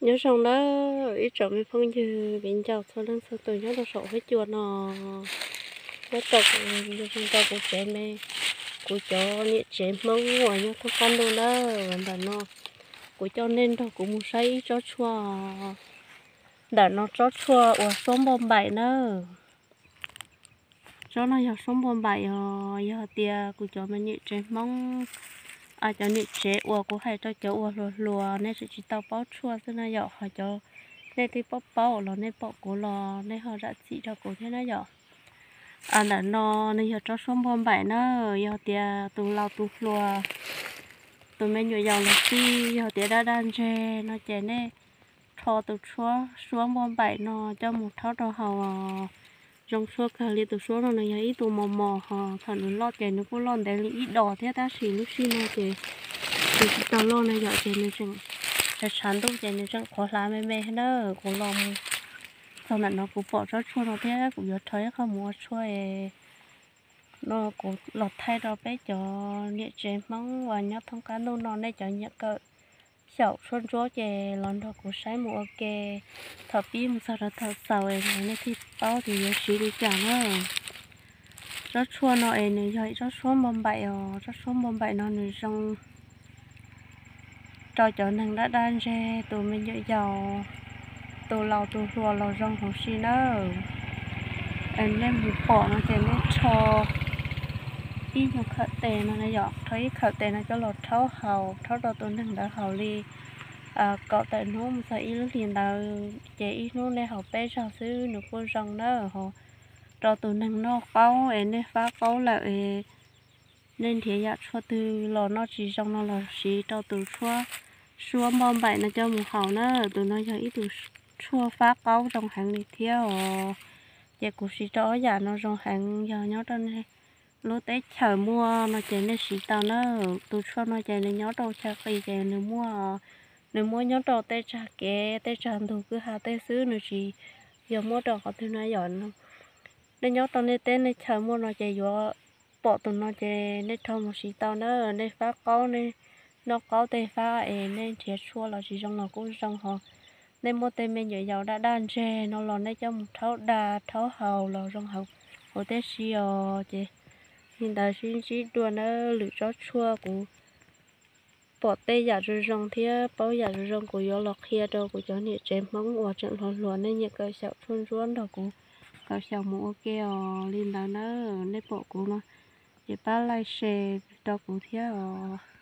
Nyob zoo nawb ib tsoom me phooj ywg viv ncaus txhua leej txhua tus nyob rau saum huab cua no. Nyob rau kuv, nyob rau kuv tsev me, kuv cov niam tsev Hmoob uas nyob thoob qab ntuj nawb. Ntawm no kuv coj nej nrog kuv mus saib ib tsob tshuaj. Ntawm no tsob tshuaj uas suab npauj npaim nawb. Tsob no yog suab npauj npaim os. Yog tias kuv cov me niam tsev Hmoob, cov niam tsev uas kuv hais rau cov uas hluas hluas nej tseem tsis tau paub tshuaj xwb na yom, ho cov nej twb paub paub los nej pom kuv los nej ho zam txim rau kuv thiab na yom. Ntawm no nws yog tsob suab npauj npaim na. Yog tias tus laus tus hluas, tus me nyuam yaus los xij, yog tias daj daj ntseg no ces nej rho tus tshuab suab npauj npaim no coj mus rhaub rau haus. Zoo tshuaj kawg li. Tus suab no nws yog ib tug mos mos ho thaum nws loj ces nws kuj loj ntev li ib dos thiab, tab sis lub sij no ces nws tsis tau loj na yom, ces nws tseem tshav tshav ntuj ces nws tseem qhuav hlav me me na. Kuv los txog ntawm no kuv pom tsob tshuaj no thiab kuv yuav rho ib qho mus ua tshuaj no kuv los thaij rau peb cov niam tsev Hmoob uas nyob thoob qab ntuj no nej cov nyiam kawm xyaum tshuaj ntsuab ces los nrog kuv saib mus ua ke. Thaum pib mus txog rau thaum xaus nej thiaj paub tias yuav siv li cas na. Tsob tshuaj no es nws yog ib tsob suab npauj npaim os. Tsob suab npauj npaim no nws zoo rau cov neeg daj daj ntseg, tus me nyuam yaus, tus laus tus hluas los zoo huv si nawb. Nej mus pom no ces nej rho ib nyuag khawm tes no yom, rho ib khawm tes no coj los rhaub haus, rhaub rau tus neeg ntawd haus li kaum tawm hnub mus txog ib lub hlis ntawd ces ib hnub nej haus peb zaug xwb nws kuj zoo nawb. Rau tus neeg noj qaub es nej fab qaub lawm es nej nrhiav yam tshuaj twg los noj tsis zoo no los siv rau tus tshuab suab npauj npaim no coj mus haus na. Tus no yog ib tus tshuaj fab qaub zoo heev li thiab os. Ces kuv siv rau ob yam no zoo heev, yog nyob rau nej lub teb chaws muaj no ces nej siv tau na. Tus tshuaj no ces nws nyob rau chaw qis ces nws muaj, nws muaj nyob rau tej tsag kev tej tsag ntug kwj ha tej xwb, nws tsis yog muaj rau qhov twg no yom. Nej nyob rau nej teb nej chaw muaj no ces yuav pom tus no ces nej rho mus siv tau na. Nej fab qaub, nej noj qaub tej fab es nej nrhiav tshuaj los tsis zoo los kuj zoo ho. Nej muaj tej me nyuam yaus daj daj ntseg no los nej coj mus rhaub da rhaub haus los zoo hauv teb si os. Ces li ntawd sib ntsib dua nawb. Lwm tsob tshuaj kuv pom tej yam zoo zoo thiab paub yam zoo zoo kuv yuav los qhia rau kuv cov niam tsev Hmoob uas tseem hluas hluas nej nyiam kawm xyaum tshuaj ntsuab nrog kuv kawm xyaum mus ua ke os. Li ntawd na, nej pom kuv no ces pab like share rau kuv thiab os.